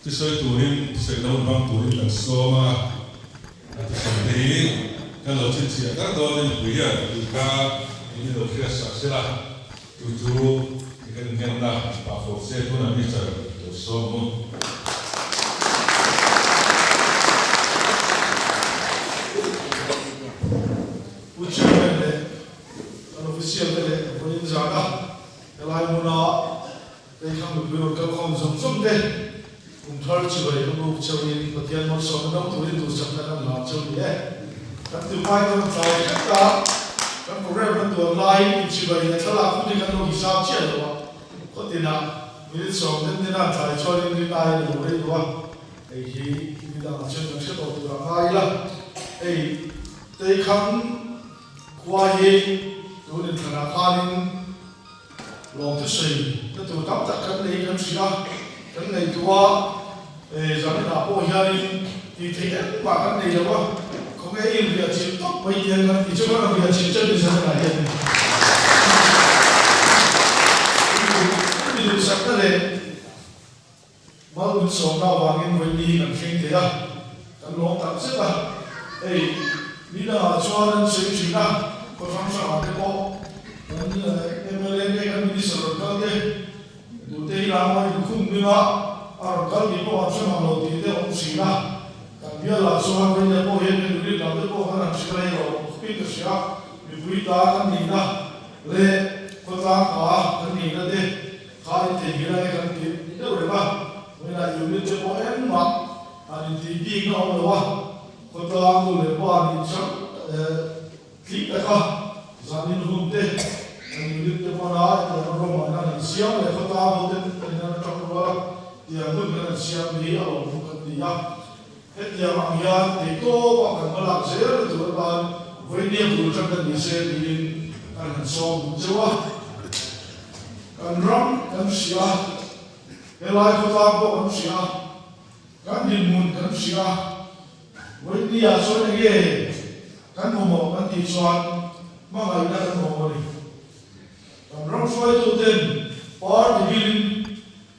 Thusawi turin, thusawi lo hmang turin kan sawm a, a thusawi te hi kan lo chhinchhiah kar dawn a mipui hian tih kha min lo hriat sak sela, chu chu kan inngenna pah fawk se tunah Mister lo sawm ang u. Pu Chairman leh kan official te leh vawiin zana helai hmuna Teikhang mipui rawn kal khawm zawng zawng te, kum thar chibai ka buk cheu in Pathian malsawmna dang turin duhsakna kan hlan cheu ni e. Kan ti hmai kan rawn tlai hret a, kan program kan tuan laiin inchibai leh thlalak hun hi kan lo hisap chiah lo a, khawtinah minute sawm den den a tlai chuan in rin aiin a lo rei duh a, hei hi midangah chuan kan hre tawh tur a ngai ila. Hei Teikhang khua hi tun inthlanah khanin Lawm thusawi na tur tam tak kan nei kan hria a, kan ngaihtuah a, zaninah pawh hianin tih theih engmah kan nei lo a, khawnge i inriah chilh tawp mai tiang kan tih chu kan rawn riah chilh ṭep in zaninah hian mi duhsakna leh Mal min sawmna avangin vawi ni kan thleng thei a, kan lawm tak zet a. Hei, ni dangah chuan an sawi thin a, khaw hrang hrangah te pawh kan mla te, kan minister rawn kal te, tute hi lama inkhung hminga a rawn kal tih pawh an hre mang lo tih te a awm thin a. Kan bialah chuan vawinia pawh hian kan unit lam te pawh kan han hrilh a, hei a awm khawpin ka hria, mipui ta kan nihna leh khawtlang ta kan nihna te, Kha in thei hmel a nge kan ti deuh reng a, vawiinah unit te pawh engmah an intih bik na awm lo a, khawtlang nu leh pa nih chang tling tak a, zanin hun te kan unit te pawn a hetiang an rawng an han siam leh khawtlang ho ten in an atang rual a, tiang hun kan han siam hi a lawm hun kan ti a, hetiang ang hian theihtawp ah kan hmalak zel na tur atan vawinia bul tan kan ni se tiin kan han sawm duh cheu a. Kan ram kan hria a, helai khawtlang pawh kan hria a, kan dinhmun kan hria a, Vawinia chuan enge kan mamawh kan tih chuan hmangaihna kan mamawh a ni. Kan ram hruaituten party hilin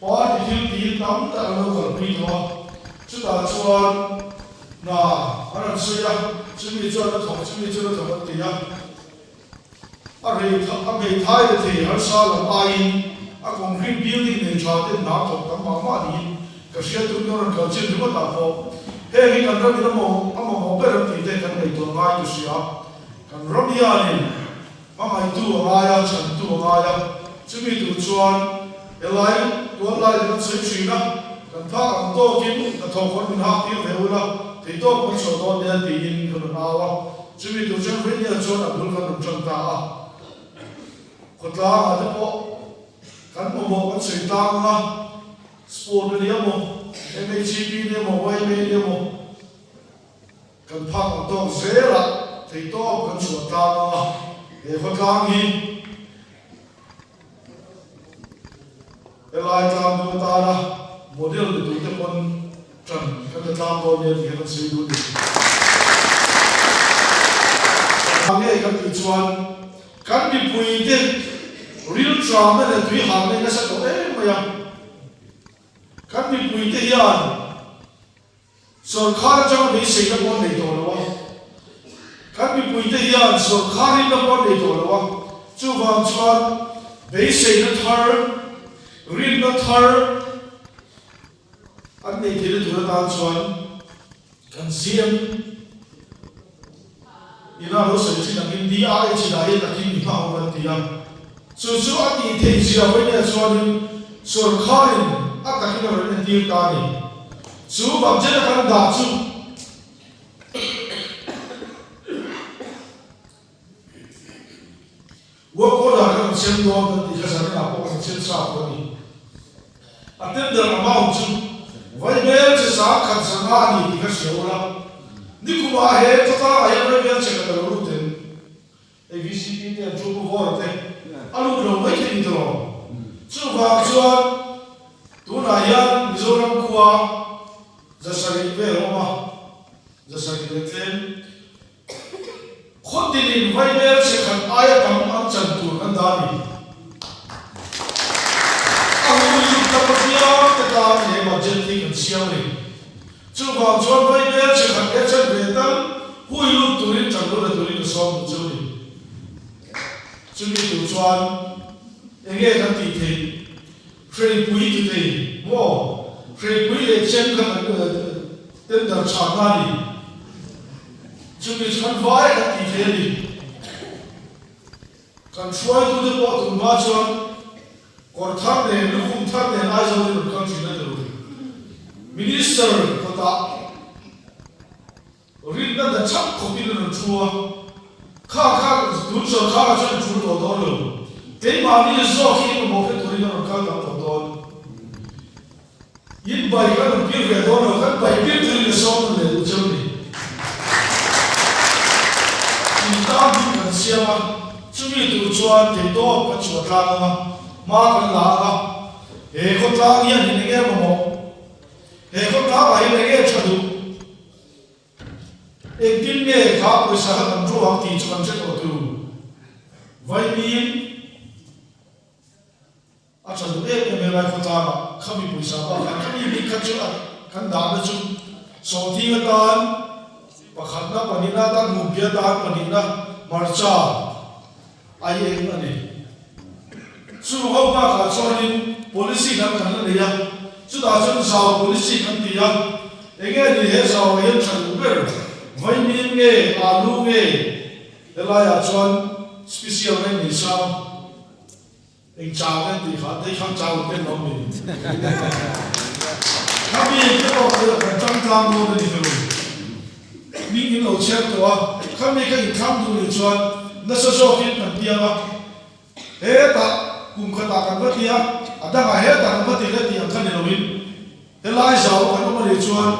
party thil tiin tam tak an lo kalpui tawh a, chutah chuan hna an rawn sawi a, chumi chuan a thawk, chumi chuan a thawk an ti a. A rei a hmeithai leh thei harsa lam aiin a concrete building nei tha ten hna thawk tam mah mah niin ka hria tun kan rawn kal chin ringawt ah pawh heng hi kan ram in a mamawh ber an tih te kan ngaihtuah ngai ka hria. Kan ram hianin hmangaihtu a ngai a, chhantu a ngai a, chumi tur chuan helai tuallai leh kan sawi thin a, kan phak ang tawkin hnathawk hawn min hak tir ve ula theitawp kan chhuah dawn nia tiin kan rawn au a. Chumi tur chuan Venia chuan a bul kan rawn tan ta a, khawtlangah te pawh kan mamawh kan sawi tlang ang a, sport a ni emaw, MHEP ni emaw, yma ni emaw, kan phak ang tawk zelah theihtawp kan chhuah tlang ang a, he khawtlang hi helai tlang duh atana model ni tur te pawn ṭan kan la tlang dawn nia tih kha kan sawi duh a ni. Nge kan tih chuan kan mipui te rilṭamna leh tuihalna hi nasa tawh em mai a, kan mipui te hian Sawrkhar atanga beiseina pawh an nei tawh lo a, kan mipuite hian sawrkhar rinna pawh an nei tawh lo a, chuvang chuan beiseina thar, rinna thar an nei theihna tur atan chuan kan CM ina lo sawi thin angin DRH dah hi takin mi hma ho kan ti a, chu chu a tih theih zia vawinia chuanin sawrkharin a takin a rawn entir ta a ni. Chu budget a kan dah chu work order kan rawn siam dawn kan tih kha zaninah pawh kan siam sa tawh a ni. A tender amount chu vaibel che 10,000 a ni tih kha hria ula, nikumah he khawtlangah hian vaibel che khat a lo lut em? Hei VCP te an thu pu vawr te a lut lo mai thei ni tawh. Chuvang chuan tunah hian Mizoram khua 700 vel a awm a, 700 leh tlem. Khaw tinin vaibel chhe khat aia tam an chan tur kan dah a ni. A hun lut ta pathian te tan he budget. budget hi kan siam a ni. Chuvang chuan Vaibel chi khat leh chen ve tal hui lut turin ṭan lo la turin ka sawm duh chu a ni. Chumi tur chuan enge kan tih theih? Hreipui ti thei maw? Hreipui leh chen kha kan tender chhanna a ni. Chumi chu kan vai kan tih thei a ni. Kan hruaitute pawh tunhma chuan kawr thar nen, lukhum thar nen Aizawl in rawn kal thin a ti lo. Minister kawtah rinna da chhak khawpin a rawn thu a, kha kha tun sawrkharah chuan a tul tawh dawn lo. Keimahni zawk hi mamawh hre turin a rawn kal tam tawh dawn. In bai kan rawn pir ve dawn lo, kan bai pir turin ka sawm nawn leh duh cheu ni. In tan hun kan siam a, chumi tur chuan theihtawp kan chhuah tlang ang a, hma kan la ang a, he khawtlang hian in enge mamawh, he khawtlangah hian enge tha duh, Engtin nge kha pawisa kha kan draw ang tih chu kan hre tawh tur. Vaimim a tha duh em em helai khawtlangah khami pawisa bak khan khami bik kha chu kan dahna chu sawhthing atan pakhatna pahnihna atan hmunphi atan pahnihna hmarcha ai eng a ni. Chu ho bakah chuanin policy dang kan la nei a, chutah chuan zau policy kan ti a, enge ni he zauah hian tha duh ber, vaimim nge, alu nge, helaiah chuan special reng nei sang, eng chau nge tih kha, dei khang chau ten lo mi. Khami te pawh kha kan tangtlang dawn a ni hmel. Hming in lo chhiar tawh a, khami ka inthlang duh nih chuan nasa zawkin kan piang a, hetah kum khatah kan va ti a, a dangah hetah kan va ti leh tih ang kha ni loin helai zau a kan awm a nih chuan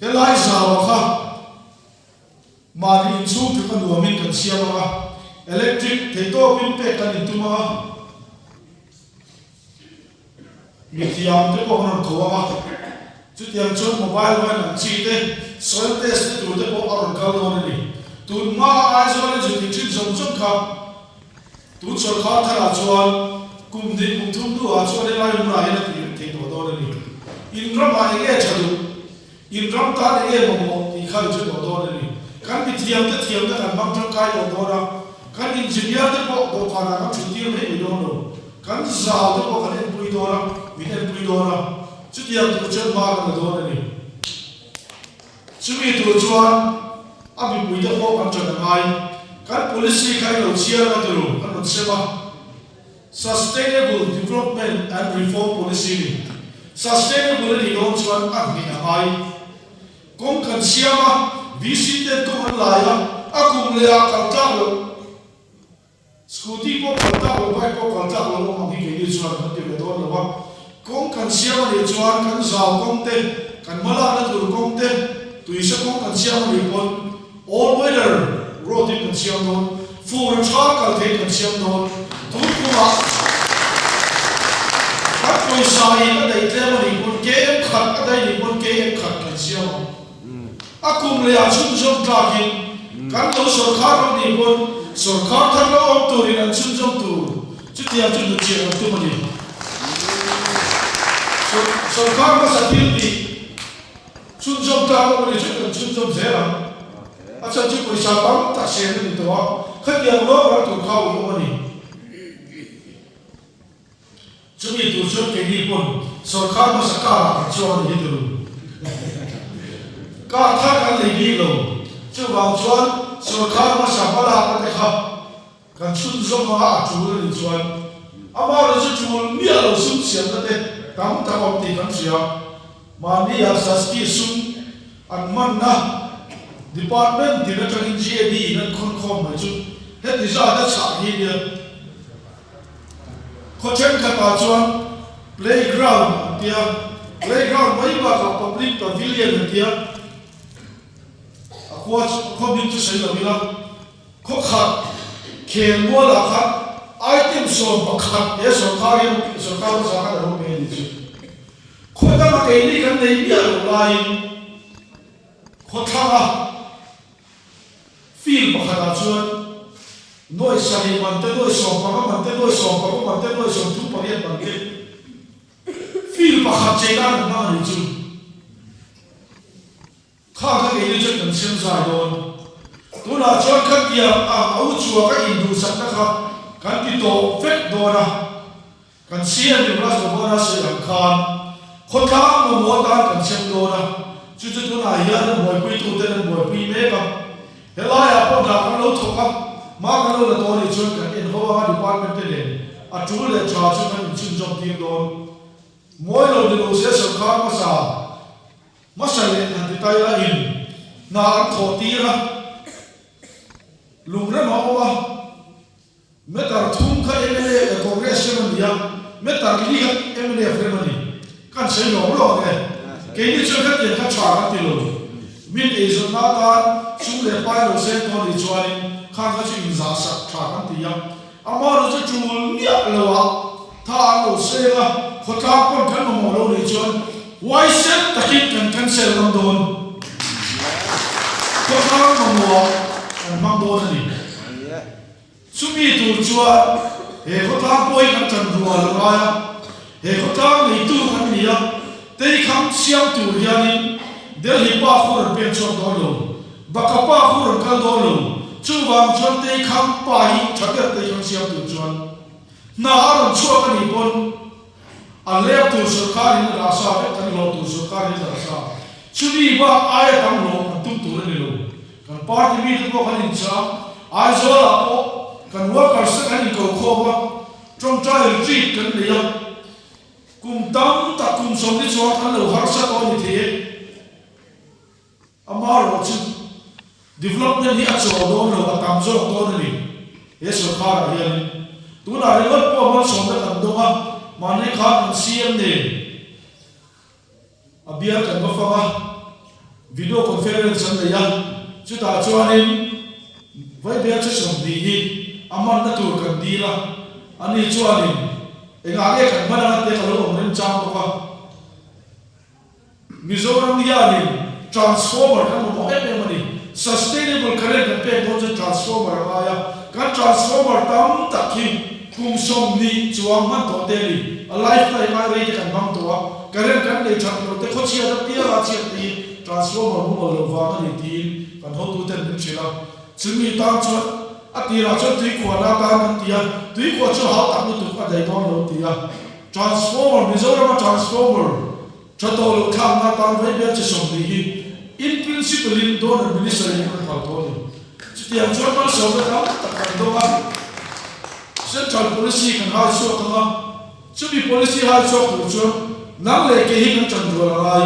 helai zau a kha mahni inchhung tluk a nuamin kan siam ang a, electric theihtawpin pek kan intum ang a. Mithiam te pawh an rawn tho ang a, chutiang chuan mobile van ang chi te, soil test te tur te pawh a rawn kal dawn a ni. Tun hma Aizawl in zu tih thin zawng zawng kha tun sawrkar tharah chuan kum hnih kum thum hnuah chuan helai hmunah hian a tih reng thei tawh dawn a ni. In ramah eng nge tha duh? In ram tan eng nge mamawh tih kha i hre tawh dawn a ni. Kan mithiam te thiamna kan hmang tangkai tawh dawn a, kan engineer te pawh dawhkanah kan thut tir mai mai dawn lo. Kan zau te pawh kan enpui dawn a, min enpui dawn a, chutiang tur chuan hma kan la dawn a ni. Chumi tur chuan a mipui te pawh kan ṭan a ngai. Kan policy kha i lo chhiar a ti lo, kan rawn sem a. Sustainable Development and Reform Policy ni. Sustainable a nih dawn chuan a hnih a ngai. Kawng kan siam a, VC ten kawng an lai a, a kum leh ah kal tlak loh, scooty pawh kal tlak loh, bike pawh kal tlak loh awm ang hi keini chuan kan ti ve dawn lo a. Kawng kan siam a nih chuan kan zau kawng te, kan hmalakna tur kawng te, tuisa kawng kan siam a nih pawn all weather road in kan siam dawn, fur a tha kal thei kan siam dawn. Tun kumah kan pawisa in a daih tlem a nih pawn KM khat a daih nih pawn KM khat kan siam ang. A kum leh ah chhunzawm tlakin kan lo sawrkhar lo nih pawn sawrkhar thar lo awm turin an chhunzawm tur chutiang chu hnutchhiah kan tum a ni. Sawrkhar hmasa thil tih chhunzawm tlak awm a ni chu kan chhunzawm zel ang. A chhan chu pawisa tam tak sen a ni tawh a, khatiang lawk ral tur kha ui awm a ni. Chumi tur chuan keini pawn sawrkar hmasa kar ah kan chuang a ni hi turu. Kar thar kan lei bik lo. Chuvang chuan sawrkar hmasa hmalakna te kha kan chhunzawm anga a tul a nih chuan amaherawh chu tul miah lo sum siamna te tam tak awm tih kan hria. Mahni ah Sasti sum an hmanna department tin atangin GAD in an khawn khawm mai chu heti zat a chhah hi nia. Khaw thenkhatah chuan playground an ti a, playground mai bakah public pavilion an ti a, a khua khaw hming chu sawi lo ila, khaw khat khel mualah khan item 11 he sawrkar hian sawrkar hmasa khan a lo pe a nih chu. Khaw danga keini kan nei miah loh laiin khaw thlanga Field pakhatah chuan nuai sarih man te, nuai 15 man te, nuai 16 man te, nuai 38 man te field. Kil pakhat chei nan kan hmang a nih chu. Kha kha keini chuan kan siam zai dawn. Tunah chuan khatiang ang a u chhuak a induhsakna kha kan ti tawh vek dawn a. Kan CM Yuvraj Bhavan a sawi ang khan khawtlang mamawh atan kan siam dawn a, chu chu tunah hian an buaipuituten an buaipui mek a. Helaiah pawh hna kan lo thawk a, hma kan lo la tawh anih chuan kan en ho anga department te nen a tul leh tha chu kan inchhunzawm tir dawn. Mawi lo ni lo se sawrkar hmasa hmasa leh han ti tai la in hna an thawh tir a, lungrem a awm a. Meter thum kha mla leh Congress rem a ni a, meter li kha mnf rem a ni. Kan sawi lawng lawng e. Keini chuan khatiang kha tha kan ti lo. Min eizawnna atan sum leh pai lo seng tawh a nih chuanin khang kha chu inzah sak tha kan ti a. Amaherawhchu chu tul miah loah tha an lo seng a, khawtlang pawn kan mamawh lo nih chuan huaisen takin kan cancel ngam dawn. Khawtlang mamawhah kan hmang dawn a ni. Chumi tur chuan he khawtlang pawh hi kan ṭan rual a ngai a, he khawtlang neitu kan ni a, teikham siam tur hianin Delhi pa khu rawn peng chhuak dawn lo, Baka pa khu rawn kal dawn lo, chuvang chuan teikham pa hi ṭha ber teikham siam tur chuan hna a rawn chhuak a nih pawn a lep tur sawrkarin a dah sa vek, kan hlawh tur sawrkarin a dah sa, chumi bak aia tam hlawh kan tum tur a ni lo. Kan party mite pawh kan inchah, Aizawlah pawh kan workers te kan inko khawm a, tawngtai retreat kan nei a, kum tam tak kum sawmli chuan kan lo harsa tawh a ni thei e. Amaherawh chu development hi a chawl dawn lo, a tam zawk dawn a ni he sawrkarah hianin. Tunah ringawt pawh malsawmna kan dawng a, mahni khan kan CM nen, A bial kan va fang a, video conference an nei a, chutah chuanin Vaibel che 20 hi a manna tur kan dil a, ani chuanin engah nge kan hman anga te ka lo awm remchang bawk a. Mizoram hianin transformer kan mamawh em em a ni, sustainable current kan pek dawn chuan transformer a ngai a, kan transformer tam tak hi Kum 20 chuang hman tawh te a ni. A lifetime ai rei te kan hmang tawh a, current kan nei that lo te khawchhiat apianga chhiat te hi transformer mumal loh vang a ni tiin kan hotuten min hrilh a. Chumi tan chuan a tirah chuan tuikhuahna atan kan ti a, tuikhuah chu a hau tak lutuk a daih dawn lo ti a. Transformer, Mizorama transformer tha tawh loh thlakna atan vaibel chi 20 hi in principle in donor minister in an phal tawh a ni. Chutiang chuan malsawmna tam tak kan dawng a, Central Policy kan hai chhuak ang a, chumi policy hai chhuak tur chuan nang leh kei hi kan ṭan rual a ngai.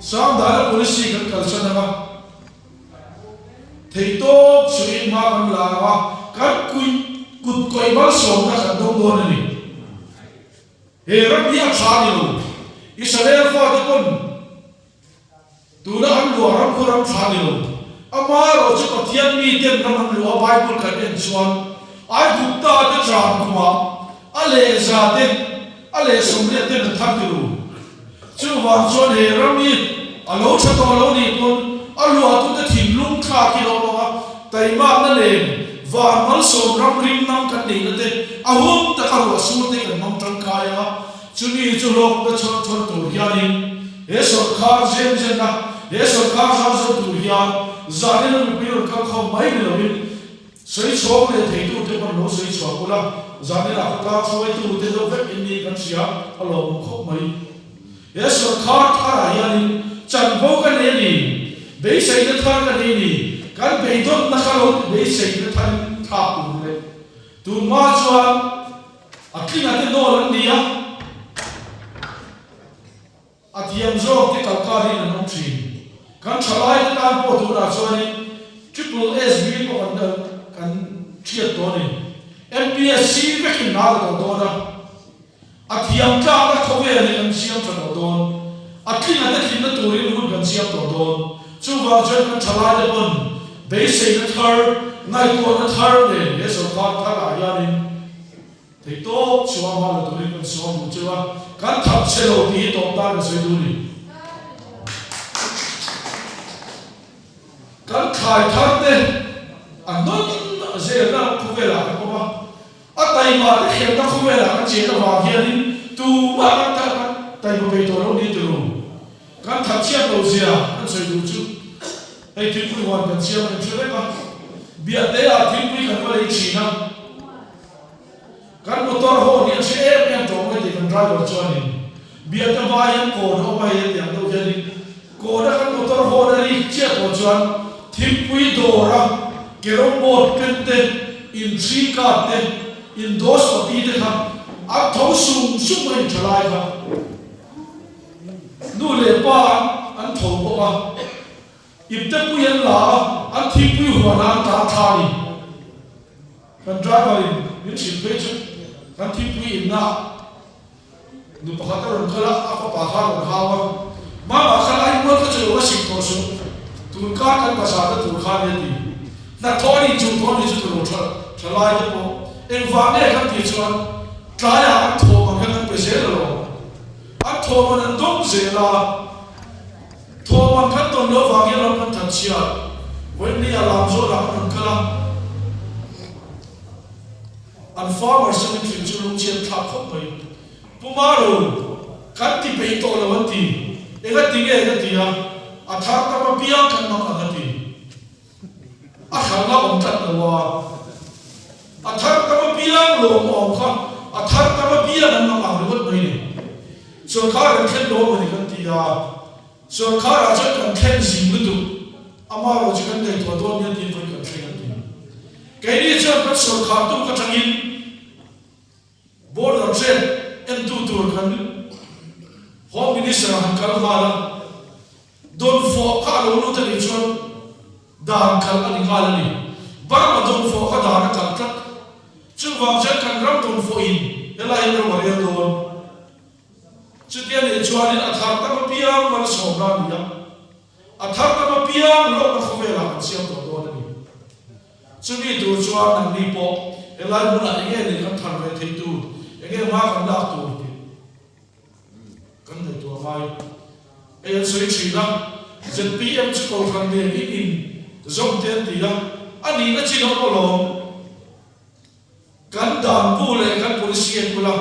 Sangdana policy kan kalsan ang a, theihtawp suiin hma kan la ang a, kan kut kawih malsawmna kan dawng dawn a ni. He ram hi a ṭha a ni lo. Israel fate pawn. Tuna an luah ram khu ram tha ni lo. Amaherawh chu Pathian miten ram an luah a Bible kan en chuan Aigupta te tran kumah a leh za te a leh 80 ten an thar ti lo. Chuvang chuan he ram hi a lo tha tawh lo nih pawn a luahtute thinlung thlak hi lo awm a, taimakna nen van malsawm ram ringnam kan neihna te a hun taka ruah sur te kan hmang tangkai ang a, Chumi chu hlawkna chhawr chhawr tur hianin he sawrkhar zem zenna, he sawrkhar zau zau tur hian zanin a mipui rawn kal khawm mai ni lovin sawi chhawng leh theitute pawn lo sawi chhuak ula, zanin ah khawtlang hruaitute deuh vek in niin kan hria a lawmawm khawp mai. He sawrkhar tharah hianin chanvo ka nei a ni, beiseina thar ka nei a ni, kan beidawnna kha lo ti beiseina tharin thlak tur leh tunhma chuan, A tlinga te nawl an ni a, a thiam zawk te kalkar in an awm thin. Kan thalai te tan pawh tunah chuanin Triple SB pawh kan kan thiat tawh a ni. MPSC vekin hna la tawh dawn a, a thiam tlakna khawvel hi kan siam tha tawh dawn. A tlinga te tlinna turin hun kan siam tawh dawn. Chuvang chuan kan thalai te pawn beiseina thar, ngaihtuahna thar nen he sawrkar tharah hianin Theihtawp chhuah hma la turin kan sawm duh cheu a, kan thap che lo tih hi tawp tan ka sawi duh a ni. Kan thlai thar te a nawn zelna khawvelah kan awm a, a taima te khelna khawvelah kan chen avang hianin. tumah kan ta kan taima peih tawh lo ni turu. Kan that chhiat lo zia kan sawi duh chu hei thingpui huan kan siam a in hre vek a, biahte ah thingpui kan va lei thin a, kan motor hawn hi a hre em em tawh mai tih kan driver chuanin biahte hma hian kawn a awm a hei hetiang deuh hianin kawn a kan motor hawn a rik chiah tawh chuan thingpui dawr a carrom board pen te, in three card te, in dos pati te kha an tho sung sung mai in tha lai kha. Nu leh pa an tho bawk a, ipte pui an la a, an thingpui huan a an tan thla a ni. Kan driver in min hrilh phei chu kan thingpui inna ah nu pakhat a rawn kal a, a fapa kha a rawn hau a, Mama kha lai mual kha chu lo va sik tawh suh, tun kar kan bazar na tur kha nia ti. Hnathawh a nih chung tawh a nih chu turo tha tha lai te pawh engvang nge kan tih chuan tlaiah an thawm ang kha kan pe zel alawm. An thawm an dawng zel a, thawm an kan dawn loh vangin ram kan that chhiat. Vawiin a lam zawlah kan rawn kal a, an farmers chu min hrilh chu lungchhiat thlak khawp mai. Pu Maru, kan ti peih tawh lo an ti. Enga ti nge ka ti a, a thar tam apiang kan mang ang a ti. A hralh a awm tlat lo a, a thar tam apiang lawm awm kha a thar tam apiang an mang ang ringawt mai ni. Sorkar kan thlen lawm a ni kan ti a, sorkar ah chuan kan thlen zing lutuk, amaherawh chu kan ngaihtuah dawn nia tiin vawi kan thleng an ti. Keini chuan kan sorkar tuk atangin Border trade entu tur kan Home Minister a han kal nghal a, Dawnfawh kha a lo lut a nih chuan dan kal a ni nghal a ni. Burma dawnfawh kha dan a kal tlat. Chuvang chuan kan ram dawnfawh in helai hian ro a rel dawn. Chutia nih chuanin a thar tam apiang malsawmna a ni a, a thar tam apiang hlawkna khawvelah kan siam tawh dawn a ni. Chumi tur chuan nangni pawh helai hmunah enge ni kan thar ve theih tur, enge hma kan lak tur tih kan ngaihtuah ngai. Hei an sawi thin a, zpm chu Kohhran nen in in zawm te an ti a, a nihna chin a awm alawm. Kan dan bu leh kan policy en bula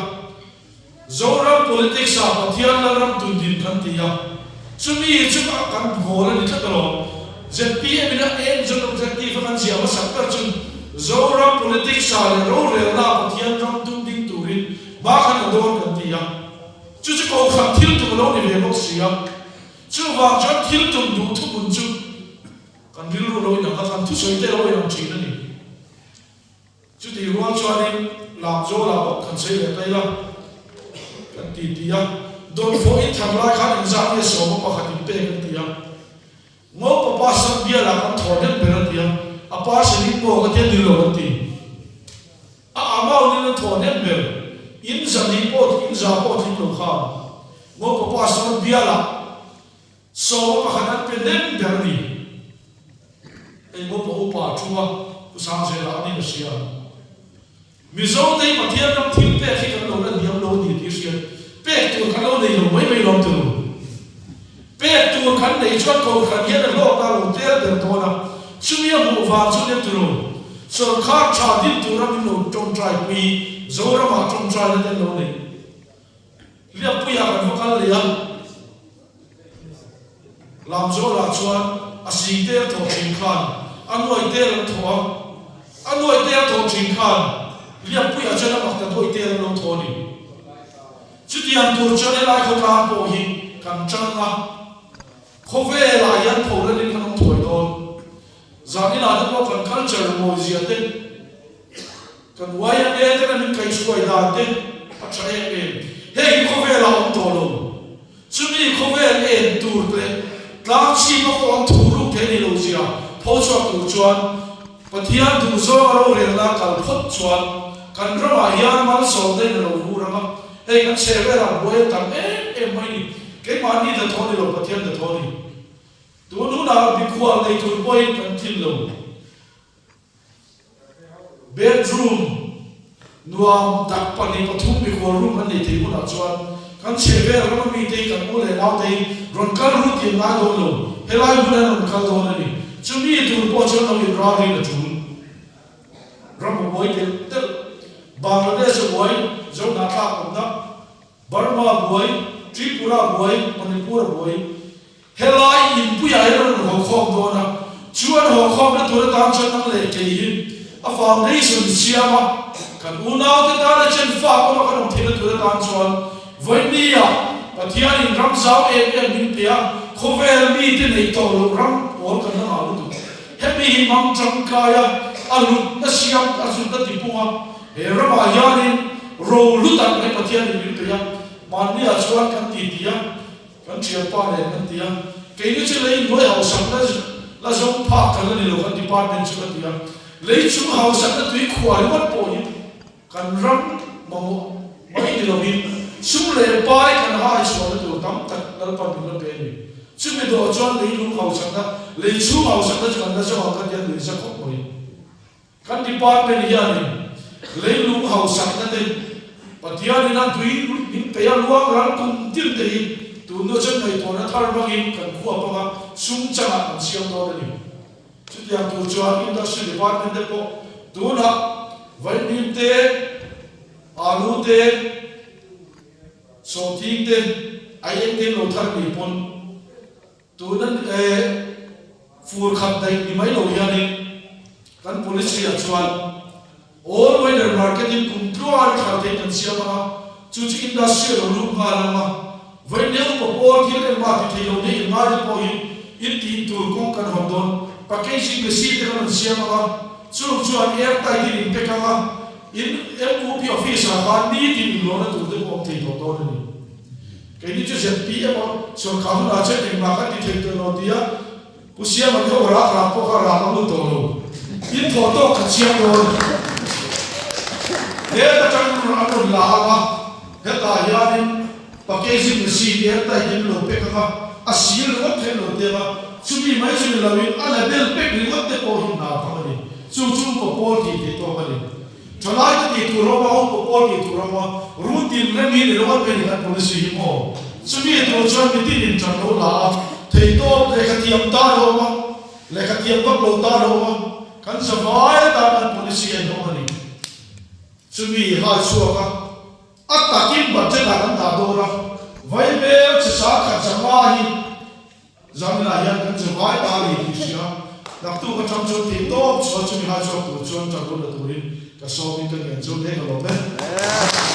Zoram politics ah Pathian Lalram tundin kan ti a, chumi chu kan goal a ni tlat alawm. Zpm in a aim chuan objective a kan ziah hmasak ber chu Zoram politics ah leh rorelna ah Pathian ram tum ding turin hma khan a dawn kan ti a, chu chu kohhran thil tum a lo ni ve bawk si a. Chuvang chuan thil tum duh thuhmun chu kan rilru lo inang a, kan thusawi te lo inang thin a ni. Chutih rual chuanin Lamzawlah bawk kan chei leh ta ila kan ti ti a, Dawnfawh in thar lai khan engzah nge sawma pakhat in pek an ti a, Ngopa pa sam bialah kan thawr deuh ber a ti a, a pa hrilhin maw ka tia ni lo an ti. A amount in an thawh hnem ber, in zahnih pawh in za pawh tling lo khan Ngopa pa sam bialah Sawma pakhat an pe nem ber a ni. Engmawpa upa a thu a, Pu Sangzela a nih a hria. Mizo te hi Pathian ram thil pek hi kan lo la hniam lo a ni tih hriat pek tur kan lo nei lo mai mai lawm tur. Pek tur kan nei chuan Kohhran hian a hlawkna a lo tel ber dawn a, chumi a hmuh vang chu nem turu. Sorkar tha din tura min lo tawngtai pui Zoramah tawngtaina te an lo nei. Hliappuia kan va kal leh a, Lamzawlah chuan a sing tel thawh thin khan a nuai tel an thawh a, a nuai tel thawh thin khan Hliappuia chuan a makta duai tel an lo thawh a ni. Chutiang tur chuan helai khawtlang pawh hi kan chang a, khawvelah hian pholalin kan awm thuai dawn. Zaninah te pawh kan culture mawizia te, Kan YMA ten a min kaihhruai dan te a tha em em. Heng hi khawvel ah awm tawh lo. Chumi khawvel en tur leh tlang chhip a pawh an thu ruk thei ni lo zia pho chhuak tur chuan Pathian duh zawng a rorelna kal phawt chuan kan ramah hian malsawmna in a lo vur ang a, hei kan chhe velah buai a tam em em mai ni. Keimahni hnathawh ni lo Pathian hnathawh ni. Tun hunah mikhual nei tur pawhin kan tlin lo. Bedroom nuam tak pahnih pathum mikhual room an nei thei hunah chuan kan chhehvel rama mite hi kan u leh naute hi rawn kal ru tih an ngai dawn lo, helai hmun an rawn kal dawn a ni. Chumi tur pawh chuan lo inral rin a tul. Ram a buai telh telh. Bangladesh a buai, Zohnahthlak awmna. Burma buai, Tripura buai, Manipur buai, helai inpuiah hian an rawn haw khawm dawn a, chu an haw khawmna tur atan chuan nang leh kei hi a foundation siam a, kan unaute tana chen fak awma kan awm theihna tur atan chuan Vawinia Pathianin ram zau em em min pe a, khawvel mite neih tawh loh ram pawl kan la ngah lutuk. Hemi hi mang tangkai a, a hlutna siam, a hlutna tipung a, he ramah hianin ro hlu tak mai Pathianin min pe a, mahniah chuan kan titi a, kan thianpa nen kan ti a, keini chu lei hnuai hausakna la zawng phak kan la ni lo kan department chu ka ti a, lei chung hausakna tui khuah ringawt pawh hi Kan ram mamawh mai ni lovin sum leh pai kan hai chhuahna tur tam tak Lalpan min la pe a ni. Chumi dawh chuan leilung hausakna, lei chhung hausakna chu kan la zawng ang ka ti a nuih za khawp mai. Kan department hianin leilung hausakna te Pathianin a tui min pe a luang ral kum tin te hi tun hnu chuan ngaihtuahna thar hmangin kan khuap anga sum changah kan siam dawn a ni. Chutiang tur chuan Industry Department te pawh tunah vaimim te, alu te, sawhthing te, aieng te lo thar ni pawn tuna fur khat daih ni mai lo hianin kan policy ah chuan All weather market in kum tluan thar thei kan siam ang a, chu chu industry a lo lut nghal ang a, vawi neu pa pawl thil engmah ti thei lo nei in ngaite pawh hi in tih tur kawng kan hawn dawn. Packaging machine te kan rawn siam ang a, chung chuan air tight in in pack ang a, in MUP office ah khan nitin inlawhna tur te pawh awm thei tawh dawn a ni. Keini chu ZPM a sawrkar hunah chuan engmah kan ti thei tawh lo tia, Pu Siama te ho rak rak pawh kha rak a hun tawh lo. In thawh tawk kha chiang dawn. He ta tang an rawn la ang a, hetah hianin packaging machine air tight in lo pek ang a, a sil ringawt theih lo tep a, chumi mai chu ni loin a label pek ringawt te pawh hi hna phang a ni. Chu chu upa pawl tih theih tawk a ni. Thalai te tih tur awm a, upa pawl tih tur awm a, run tin rem hi ni ringawt mai ni kan policy hi maw? Chumi tur chuan mitin in tan lo la a, theihtawp lehkha thiam tan a awm a, lehkha thiam vak lo tan a awm a, kan zavai atan kan policy a inhawng a ni. Chumi hai chhuak a, a takin budget ah kan dah dawn a, vaibel chi sangkhat zanga hi Zaninah hian kan che vai ta a ni tih hria. Naktuk atang chuan thei tawp chhuah chumi hai chhuak tur chuan ṭan hun la turin ka sawmin ka ngen chu hle ka lawm e.